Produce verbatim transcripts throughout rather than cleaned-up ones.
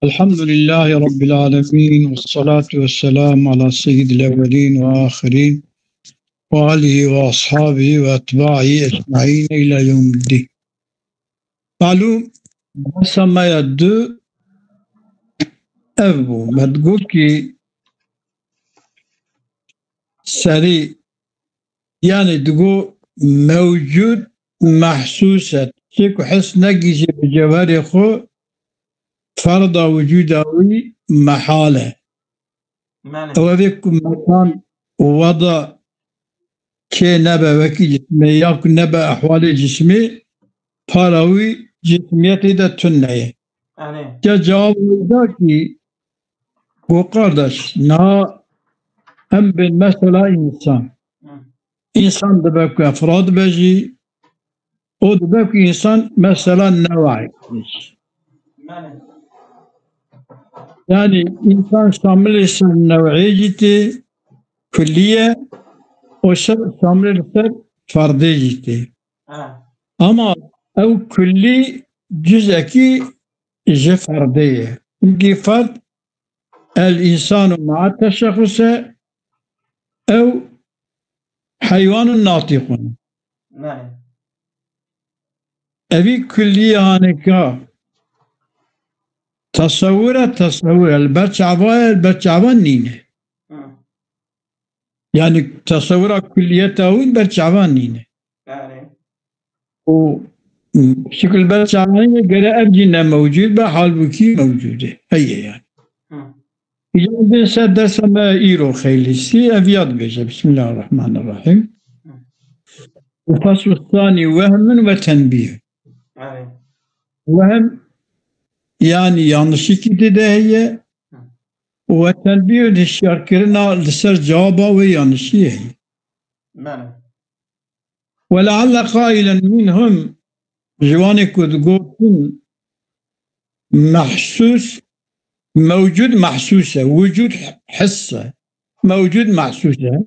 الحمد لله رب العالمين، والصلاة والسلام على سيد الأولين والآخرين، وآله وأصحابه وأتباعه أجمعين إلى يوم الدين. Malûm, behsa me ya du ev bû. Me digot ki serî, yani digo mewcûd mehsûs e. Tiştê ku his negihîje bi cewherê xwe, ferda wicûda wî mehal e. Mane. Ew evê ku mekan û weda kê nebe wekî cismê ya ku nebe ehwalê cismê, para wî cismiyetê de tune ye. Erê. Ca cewab wî da ki, go kardeş, niha em bên mesela însan. Hı. Însan dibe ku efrad be jî, o dibe ku însan mesela newayek be jî. Mane. Yani însan şamilê ser new'ê jî tê, kullî ye, o ser şamilê li ser ferdê jî tê. Ha. Ama ew kullî cuzekî ji ferdê ye. Çimkî ferd, el însanu ma'a teşexuse, ew heywanun natiqun. Mane. Evî kullî haneka tesewwur e, tesewwur e. Li ber çava ye, li ber çava nîne. Hı. Yani tesewwura kulliyeta wî li ber çava nîne. Erê. Û şikil ber çava nîne, gere ev jî ne mewcûd be, halbûkî mewcûd e. Heye yani. Hı. Îcar bin ser dersa me îro xeylî sî, ev ya dibêje. Bismillahirrahmanirrahim. Û faslu thani wehmun ve tenbîh. Erê. Wehm, yani yanlışîkî tê de heye. Hı. Û ve tenbîh, hişyarkirina li ser cewaba wê yanlişiyê heye. Mane. Ve lealle qailen minhum, ji wanê ku digotin mehsûs, mewcûd mehsûs e, wicûd his e, mewcûd mehsûs e.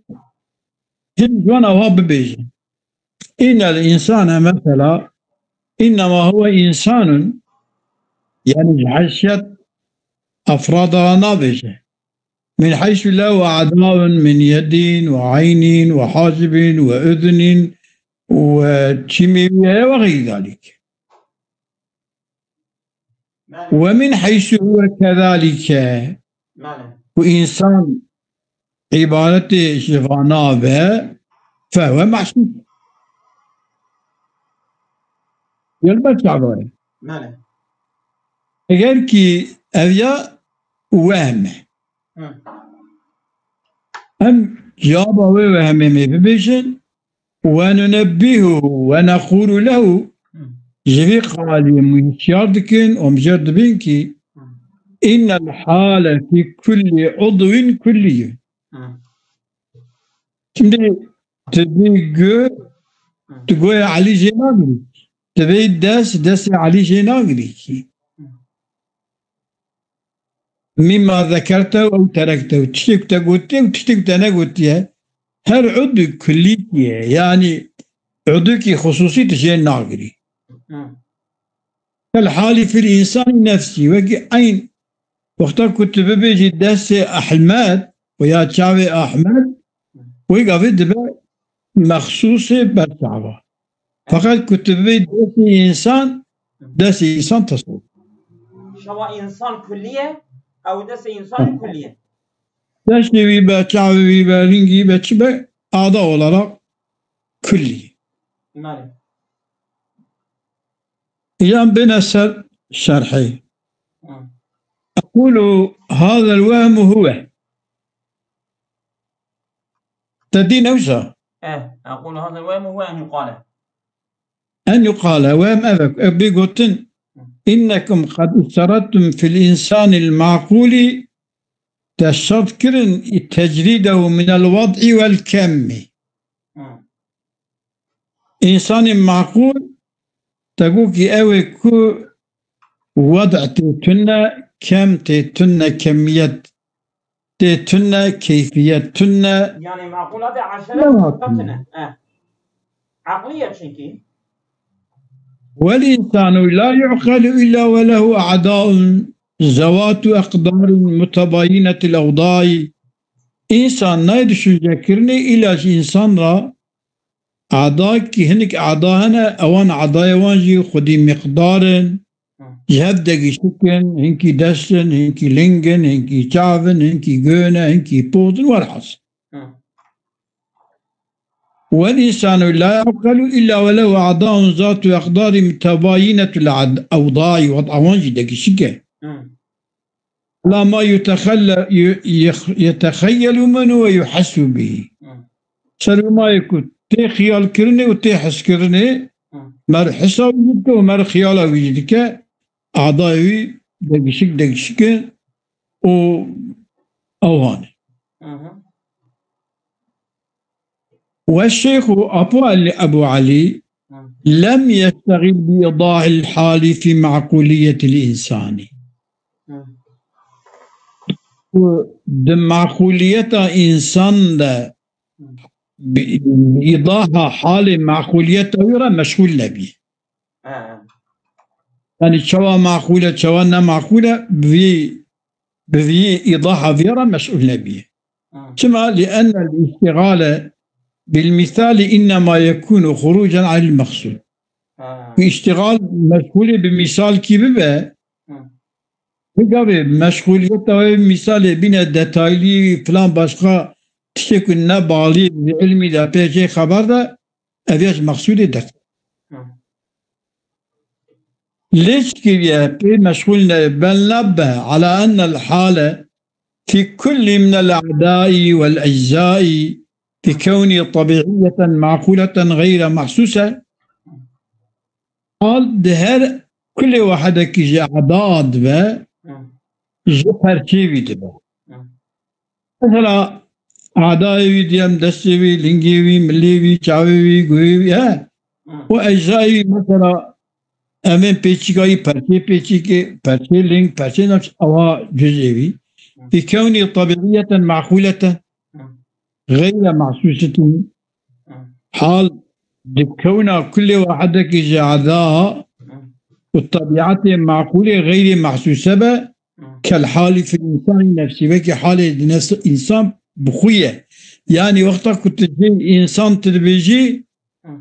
Hin ji wan ewa bibêjin. Înnel însane mesela, înnema huwe însanun, yani ji heysiyet efrada nabêje. Min heysu lehu a'daun min yedin ve eynin ve hacibin ve udhnin ve çimê wî heye ve xeyrî dalîk. Mane. Ve min heysu huve kezalike. Mane. Ku însan îbaretê ji vana be, fehwe mehsûs. Yel ber çava ye. Mane. Eger ki ev ya wehm e. Hı. Em cevaba wê wehmê mê bibêjin, "Ve nunebbihuhu ve nequlu lehu", Hı. Ji vî qalî em wî hişyar dikin, em jêr dibin ki, Hı. "Innel hale fî kulli udwin kulliyun." Hı. Şimdi tu bî gu, Hı. tu goya Elî jê nagirî. Tu bî dest, destê Elî jê nagirî ki. Hı. Mimma zekertehu ew terektehu. Tiştê ku te gotiye û tiştê ku te negotiye. Her udû kullî ye. Yani udûkî xusûsî tu jê nagirî. Hı. Kel halî fil însanî nefsî. Wekî eyn wexta ku tu bibêjî destê Ehmed û ya çavê Ehmed, wê gavê dibe mexsûsê berçava. Feqet ku tu bibê destê însan, destê însan tesewwur. Şewa însan kullî ye, ew destê însanî kullî ye. Destê wî be, çavê wî be, rîngî be, çi be, ada olarak kullî. Mane. Yan bêne ser şerhê. Hı. Ekulu hazel wehmu huve. Te dî newsa? Eh, ekulu hazel wehmu huve en yuqale. En yuqale, wehm ev e, ev bê gotin, Hı. "Innekum qad işterettum fil insanil maquli", te şert kirin tecrîdehu minel wad'i vel kemmi. Hı. Însanê maqûl, te got ki ew ê ku wed' tê tune, kem tê tune, kemiyet tê tune, keyfiyet tune. Yani maqûla de eşere Ne hat tune. He. Aqliye çünkü. Vel însanu la yu'qelu illa ve lehu a'daun zewatu eqdarin mutebayinetil ewdai. Însan nayê düşünce kirinê, îla ji însan ra ada ki hinik ada hene, ewan adayê wan jî xwedî miqdar in, ji hev degişik in, hinkî dest in, hinkî ling in, hinkî çav in, hinkî gön e, hinkî poz in, welhasil. Hı. Vel însanu la yaqelu illa ve lehu a'daun zatu eqdari mutebayinetul ad-, ewdai, wad'a wan jî degişik e. Hı. La ma yutexelle-, yu-, yex-, yetexeyyelu minhu ve yuhessu bihi. Hı. Ser wê mayê ku tê xiyalkirinê û tê hezkirinê, Hı. mer hesa wî jî dike û mer xiyala wî jî dike, adayê wî degişik degişik e û ewan e. Hı hı. Ve Şeyxu Abu Ali, Ebu Ali, Hı. lem yeştegil bi idahil hali fi ma'kuliyetil insani. Hı. Û di ma'kuliyeta însan de Hı. bi, bi idaha halê ma'kuliyeta wî re meşgûl nebî. He. Yani çawa ma'qûl e, çawa ne ma'qûl e, bi vî, bi vî idaha vî re meşgûl nebî. Hı. Çima? Li ennel îştîgale bil mîsali înnema yekûnu xurûcen anil meqsûd. Hı. Ku îştîgal meşgûlê bi mîsalkî bibe, Hı. bi gavê meşgûliyeta wê mîsalê bîne detaylî filan başqa tiştê ku ne balî bi ilmî de pê jê xeber de, ev ya ji meqsûdê derdikeve. Hı. Lê çi kiriye pê meşgûl ne, bel nabbe ala ennel hale fi kulli minel a'dai vel eczai fi kewni tebiiyeten ma'quleten gayre mahsuse. Hal di her kulê wahedekî ji a'da dibe, Hı. ji perçê wî dibe. Hı. Mesela, adayê wî diyem, destê wî, lingê wî, milê wî, çavê wî, guhê wî, he? Hı. Û eczayê wî, mesela, em ên pêçîka wî, perçê pêçîkê, perçê ling, perçê nefs, ewa cuzê wî. Hı. Fi kewnî tebiiyeten ma'qûleten, Hı. gayre mahsûsetin. Hı. Hal di kewna kulê wahedekî ji eda Hı. û tebiatê ma'qûlê gayre mahsûse be, Hı. kel halî fil însanî nefsî, wekî halê di nefs însan bi xwe ye. Yanî wexta ku tu jê însan tu dibêjî, Hı.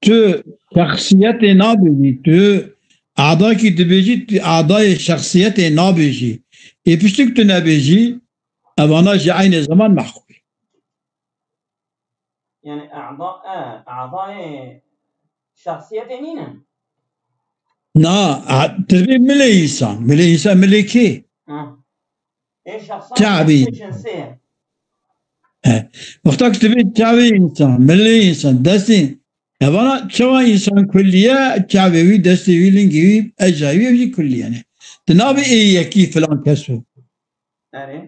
tu şexsiyetê nabêjî, tu adakî dibêjî, tu adayê şexsiyetê nabêjî. Ê piştik tu nebêjî, evana jî eynê zeman mehqûl. Yani a'da, e, a'dayê şexsiyetê nînin? Na, a, tu dibê milê însan. Milê însan, milê kê? Ha. Ê şexsan Çavê. Cinsê ye. He. Wexta ku tu dibê çavê însan, milê însan, destê, evana çawa însan kulliye, çavê wî, destê wî, lingê wî, ecayî wî, ev jî kulliye ne. Tu nabê ê yekî filan kes o. Erê.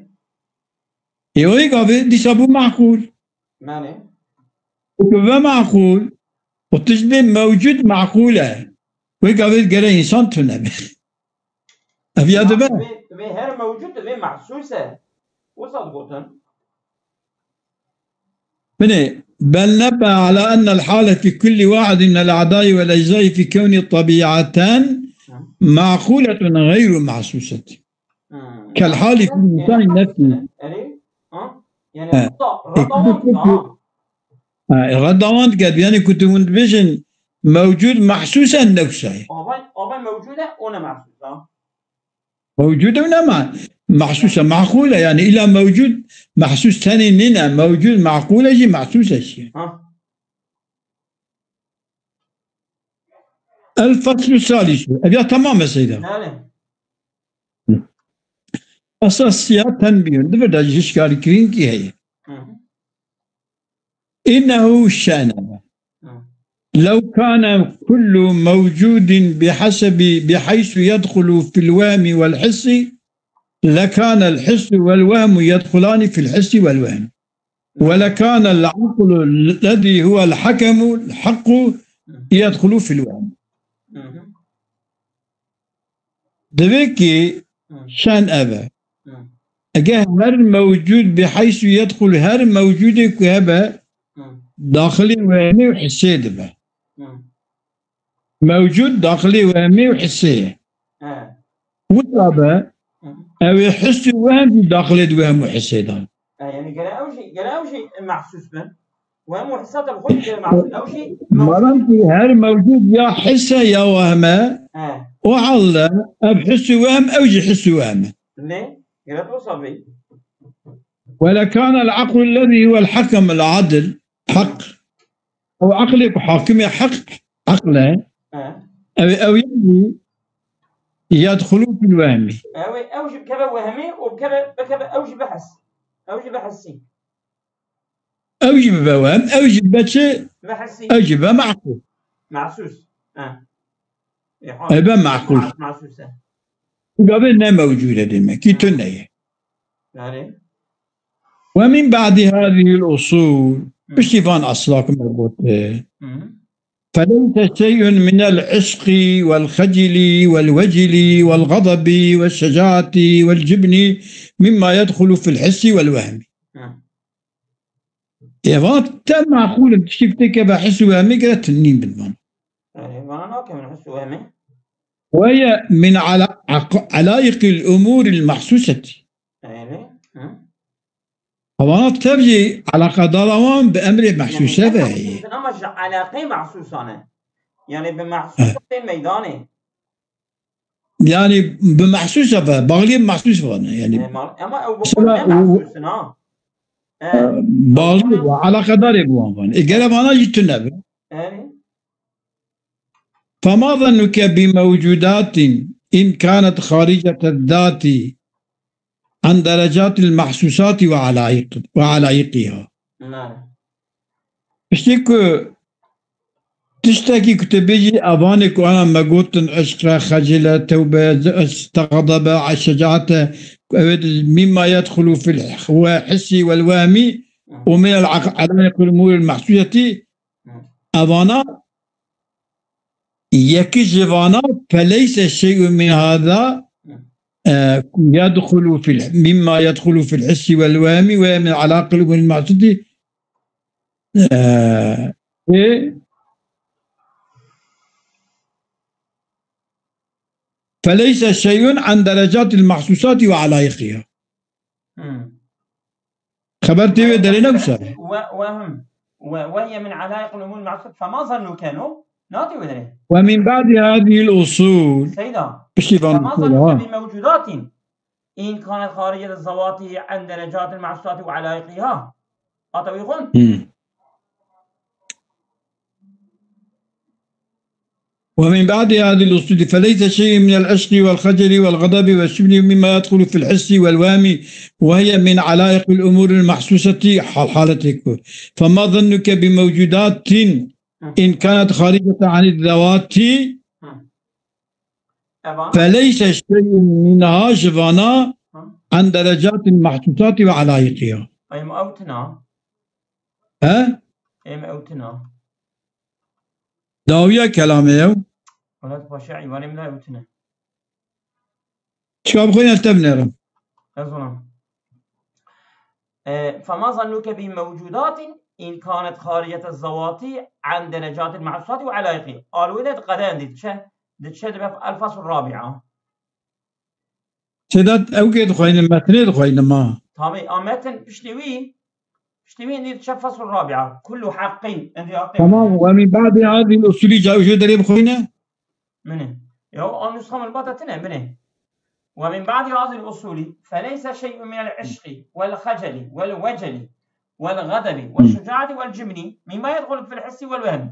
Ê, o yek avê dîsa bû maqûl. Belê. Weke ve maqûl, û tu ji bê mewcûd maqûl e. Wek avê gere însan tune be. Ev ya dibe. Vê, vê her mewcûd, vê mehsûs e. Wisa digotin. Binê, bel nebe ala ennel hale fi kulli wahidin minel a'dai vel eczai fi kewni tebiaten Hı. maqûletun gayru mahsûsetin. Hmm. Kel halî fil însanî nefsî. Erê, ha? Yani He. Redda, E, redda wan dike, ha. He, e, redda wan dike. Yani ku tu hûn dibêjin mewcûd mehsûs e, ne wisa ye. Avay, avay mewcûd e, o ne mehsûs e. Mewcûd e, ne ma-, mehsûs e, maqûl e. Yani îla mewcûd mehsûs tenê nîne. Mewcûd maqûl e jî mehsûs e jî. Ha. El faslu salisu. Ev ya tamam e seyda. Belê. Esas ya tenbiyun. Di vir de jî hişkarî kirin ki heye. Hı hı. İnnehu şe'ne. Hı. Lew kana kullu mevcudin bihasebi, bihaysu yedhulu fil vehmi vel hissi, lekana el hissu vel vehmu yedhulani fil hissi vel vehmi. Ve lekânel aklu lezî huvel hakemu hakku yedhulu fil vehm. Hı hı. Divê ki Hı. şen ev e. Hı. Eger her mewcud bi heysu yedhul, her mewcudê ku hebe, Hı. daxilê wehmê û hissê dibe. Hı. Mewcud daxilê wehmê û hissê ye. He. Wisa be, Hı. Ew ê his û wehm jî daxilê di wehm û hisê de. E, yani gere ew jî, gere ew jî mehsûs bin. Wehm û hisa te bi xwe jî gere mehsûs. Ew jî mewcûd. Madem ki her mewcûd ya his e ya wehm e, He. o halde ev his û wehm, ew jî his û wehm e. Lê, gere wisa bê. ولكان العقل الذي هو الحكم العادل حق. Ew eqlê ku hakimê heq, eql e. He. Ew, ew yadî yedxulu fil wehmî. Ew, ew jî bikeve wehmî û bikeve, bikeve ew jî bihis. Ew jî bihissî. Ew jî bibe wehm, ew jî bibe çi? Bihissî. Ew jî bibe meqûl. Mehsûs. He. Ê, ha. Ew be meqûl. Mehsûs e. Gavê ne mewcûd e demek. Kî tune ye. Yani. ومن بعد هذه الأصول، Hı. piştî van esla ku me gote. Hı. فليس شيء من العشق والخجل والوجل والغضب والشجاعة والجبن مما يدخل في الحس والوهم. Hı. Ê, van te meqûl in, tiştî ku têkeve his û wehmê gere tinîn bin van. Yani, vana nakevin his û wehmê. وهي من علا-، عق-، علائق الأمور المحسوسة. Yani, hı. Evana tev jî eleqedara wan bi emrê mehsûse Yani, ve heye. Ama ji eleqê mehsûsan e. Yani, bi mehsûsa He. tê meydanê. Yani, bi mehsûsa ve, bağliyê mehsûs ve ne. Yani, E, ma-, ama ew bi mesela xwe ne o mehsûs in, ha. E, bağlı ama ve, eleqedarê bi wan ve ne. E, gere vana jî tune be. Yani. فما ظنك بموجودات إن كانت خارجة الذات عن درجات المحسوسات وعلائق-، وعلائقها. Nare. Piştî ku tiştekî ku tu bêjî, evanê ku ana me gotin, eşq e, xecil e, tewbe, eş-, xedeb e, şecaet e, ku ew ê di mimma yedxulu fil we hissi wel wehmî û min el aq-, alaiq el umur el mehsuseti, Hı. evana Yekî ji vana, فليس شيء من هذا, Hı. e, يدخل في ال-، مما يدخل في الحس والوهم وهي من علائق الأمور المحسوسة, e, e, فليس شيء عن درجات المحسوسات وعلائقها. Hmm. Xeber tê wê derê ne wisa ye. Ve, ve him. Ve, ve hiye min alayiqil umûr mehsûs. Fema zannûke, no? Natê wê derê. Ve min ba'di hadihil usûl. Seyda. Piştî van Fema usûl, zannûke ha. Bi mewcudatin. In kanet xaricete zewati an derecatil mehsûsati ve alayiqiha. Ata wî xwin? Hmm. ومن بعد هذه الأصول فليس شيء من العشق والخجل والغضب والشبن مما يدخل في الحس والوهم وهي من علائق الأمور المحسوسة حال حالتك. فما ظنك بموجودات إن كانت خارجة عن الذوات Hı. Evan. فليس شيء منها ji vana Hı. عن درجات المحسوسات وعلائقها. Ay, ma ew tune. He? Êm ew tune. Dawiya kelamê ew. Welat paşa îvanê min de ew tune. Çika bixwîne tev nerim. Ez ona. E, fema zannuke bi mewcudatin in kanet xaricete zewati an derecatil mehsusati ve alaiqi. Alwê de qeden diçe, diçe dibe el fasl rabia. Sedat, ew kê dixweynin, metnê dixweynin ma. Tabii, a metin piştî wî, piştî wî indi diçe fasl rabia. Kullu haqqin, indi haqqin. Tamam, ve min ba'di hadihil usuli ca-, jê derê bixweyne? Min e. Ya, a nusxa min bata tine, min e. Ve min ba'di hadihil usuli, feleyse şey'un minel işqi, vel xeceli, vel veceli, vel gadabi, vel şucaati, vel cibni, mimma yedhulu fil hissi vel vehmi.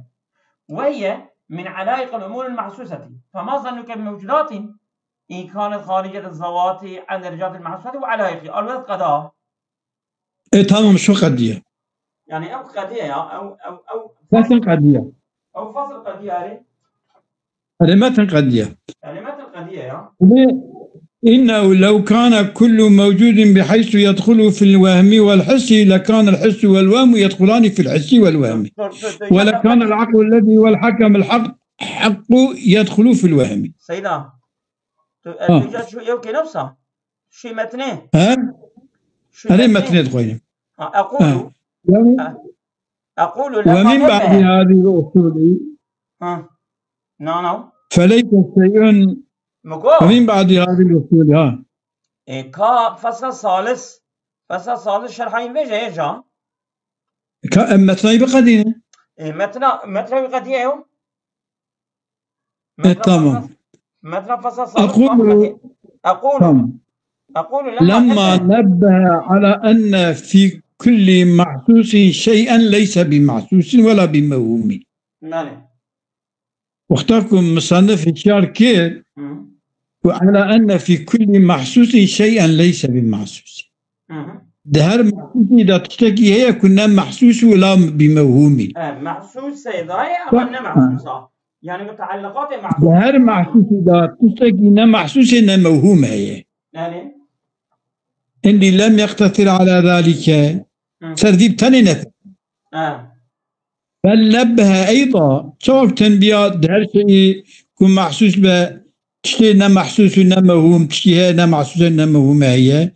Ve hiye min alaiqil umuril mahsusati. Fema zannuke bi mevcudatin, in kanet xaricete zewati, an derecatil mahsusati ve alaiqi. Alwet qeda. E, tamam, şu qediye. Yani ew qediye ya, ew, ew, ew Metin qediye. Ew fasl qediye, erê. Erê, metin qediye. Erê, metin qediye ya. Ve innehu lew kana kullu mevcudin bihaysu yedhulu fil vehmi vel hissi, lekana el hissu vel vehmu yedhulani fil hissi vel vehmi. Dur, dur, dur, dur. Ve lekana el aklu lezî vel hakem el hak, hakku yedhulu fil vehmi. Seyda. Tu, e, Ha. tu ca şu ew kêne wisa? Şu metnê. He? Şu Erê metnê. Metnê dixweynim. Ha, ekulu. Ha. Yani, Ha. Ekulu, ve min ba'di hadihil usuli. Ha. No, no. Feleyse şey'un. Min got. Ve min ba'di hadihil usuli, ha. E, ka fesla salis, fesla salis şerha wî vêje hêja. Ka em metnayî biqedînin. E, metna, metna wî qedîye yo? E, tamam. Metna fesla salis. أقول، أقول، tamam. أقول لما، لما نبه على أن في كل محسوس شيئا ليس بمحسوس ولا بموهوم. Belê. Wexta ku musannif hişyar kir, Hı. ku على أن في كل محسوس شيئا ليس بمحسوس. Hı hı. Di her mehsûsî de tiştekî heye ku ne mehsûs û la bî mewhûmî. E, mehsûs seyda ye ama ne mehsûs a. Yani mutealliqatê mehsûs. Di her mehsûsî de tiştekî ne mehsûs e ne mewhûm heye. Yani? Îndî lem yeqtesir ala zalike. Hı. Ser vî bi tenê ne. Ha. Bel nebbehe eyda, çawa tenbiya di her şeyî ku mehsûs be, tiştê ne mehsûs û ne mewhûm, tiştî heye ne mehsûs e ne mewhûm heye.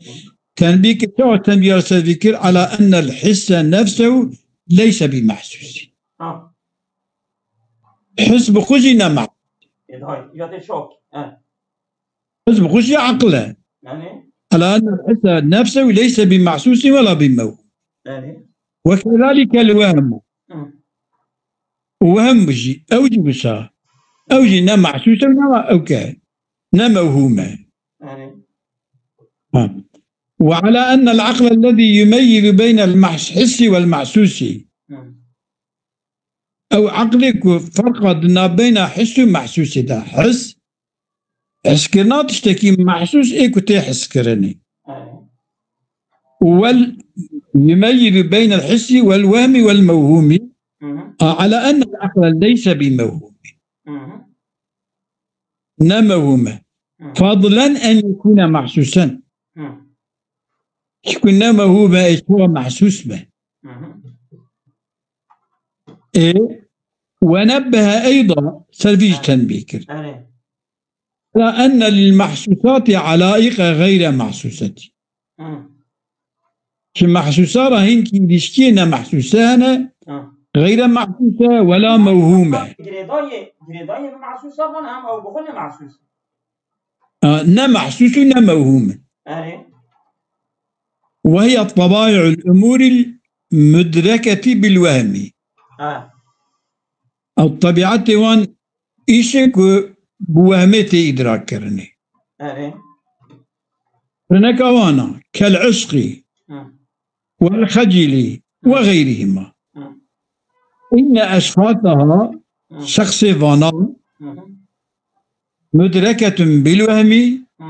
Tenbî kir, çawa tenbiya li ser vî kir, ala ennel hisse nefsehu leyse bi mehsûsî. Ha. His bi xwe jî ne mehsûs. E, hay, ya te şok. Ha. His bi xwe jî eqil e. Yani? Ala ennel hisse nefsehu leyse bi mehsûsî wela bi mewhûm. Yani? Ve kezalikel wehmu. Hı. Û wehm jî, ew jî wisa. Ew jî ne mehsûs e û ne ewke. Ne mewhûm e. Yani? Ha. Ve ala ennel aqlellezî yumeyyizu beynel mehs-, hissi vel mehsûsî. Hı. Ew eqlê ku ferqa di navbeyna his û mehsûsê de. His, hiskirina tiştekî mehsûs ê ku tê hiskirinê. Hı. Wel yumeyyizu beynel hissi vel wehmi vel mewhûmî. Hı hı. A, ala ennel aqle leyse bi mewhûmî. Hı hı. Ne mewhûm e. Hı. Fadlen en yekûne mehsûsen. Hı. Çiku ne mewhûm e, ê çawa mehsûs be. Hı hı. Ê, ve nebbehe eyda, ser vî jî tenbîh kir. Erê. Ala enne lil mehsûsatî alaîqe xeyre mehsûsetî. Hı. Ji mehsûsa re hinkî îlişkiyê ne mehsûse hene, Hı. xeyre mehsûse wela mewhûm e. Girêdayê, girêdayê bi mehsûsa van em ew bi xwe ne mehsûs. A, ne mehsûs û ne mewhûm in. Erê. Ve hiye tebaî'ul umûril mudreketî bil wehmî. Ha. Ew tebiatê wan îşê ku bi wehmê tê îdrak kirinê. Erê. Rineka wana, kel işqî, Hı. wel xecilî, Hı. ve xeyrihima. Hı. Înne eşxasaha, Hı. şexsê vana, Hı hı. mudreketun bil wehmî, Hı.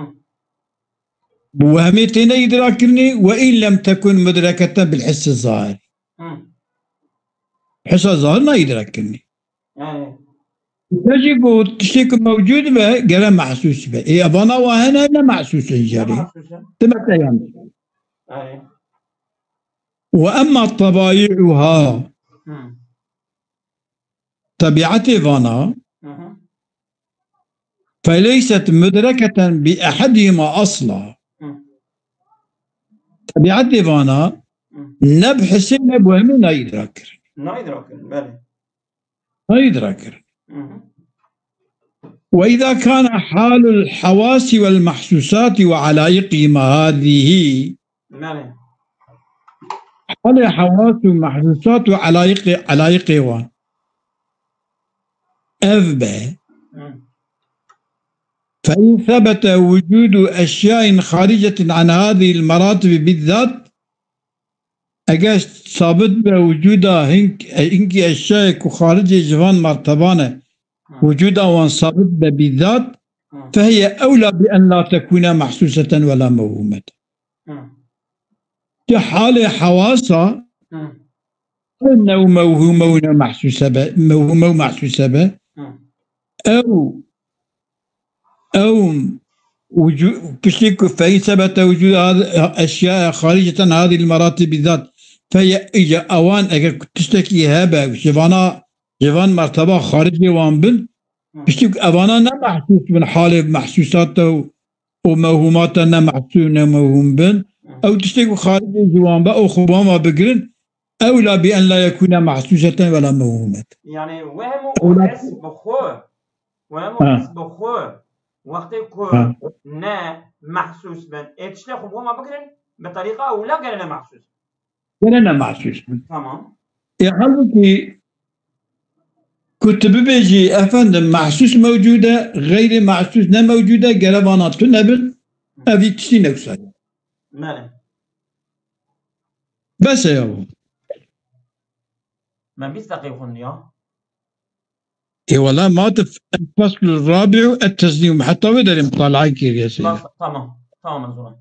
bi wehmê têne îdrak kirinê, ve în lem tekun mudreketen bil hissi zahir. Hı. Hisa zahir na îdrak kirinê. Yani. Te jî got, tiştê ku mewcûd be, gere mehsûs be. Ê, evana wa hene ne mehsûs in Ne jê re. mehsûs in. Dime te yan. Yani. Ve emma tebaî'uha. Hı. Tebiatê vana, Hı hı. feleyset mudreketen bi ehedihima asla. Hı. Tebiatê vana, Hı. ne bi hisê ne bi wehmê nayî idrak kirin. Nayî idrak kirin, belê. Nayî idrak kirin. Hı hı. Ve izâ kâne halul hawâsi vel mahsûsâti ve alâiqihima hâzihî. Belê. Halê hewas û mehsûsat û elayîqê, elayîqê wan. Ev be. Hı. Fe in sebete wucûdu eşyayên xaricetin an hadihil meratibi bizzat, eger sabit be wucûda hink-, hinkî eşyayê ku xaricê ji van merteban e, Hı. wucûda wan sabit be bizzat, Hı. fehiye ewla bi en la tekûne mehsûseten wela mewhûmeten. Hı. Ki halê hewasa Hı. ne mewhûme û ne mehsûse be, mewhûme û mehsûse be. Hı. Ew, ew wucu-, piştî ku feîn sebete wucûd had-, eşya xariceten hadîl meratî bizzat. Fe ye-, îca ewan eger ku tiştekî hebe, ji vana, ji van merteba xaricê wan bin, Hı. piştî ku evana ne mehsûs bin halê mehsûsat û û mewhûmata ne mehsû ne mewhûm bin, Hı. ew tiştê ku xaricê ji wan be, ew xwe bi wan ve bigirin, ewla bi en la yekûne mehsûseten wela mewhûmeten. Yani wehm û Ewla his bi xwe, wehm û Ha. his bi xwe, Wextê ku Ha. ne mehsûs bin, ê tiştê xwe bo me bikirin, bi terîqa ewla gere ne mehsûs. Gere ne mehsûs bin. Tamam. E, halbuki ku tu bibêjî, efendim, mehsûs mewcûd e, xeyrê mehsûs ne mewcûd e, gere vana tu nebin, evî tiştî newsayî. Belê. Bes e ya. Me bîst deqî xwend ya. E, wela ma tu fasl rabi'u et teznim. Heta wê derê mutalae kiriye sê. Bas, tamam. Tamam, ez ona.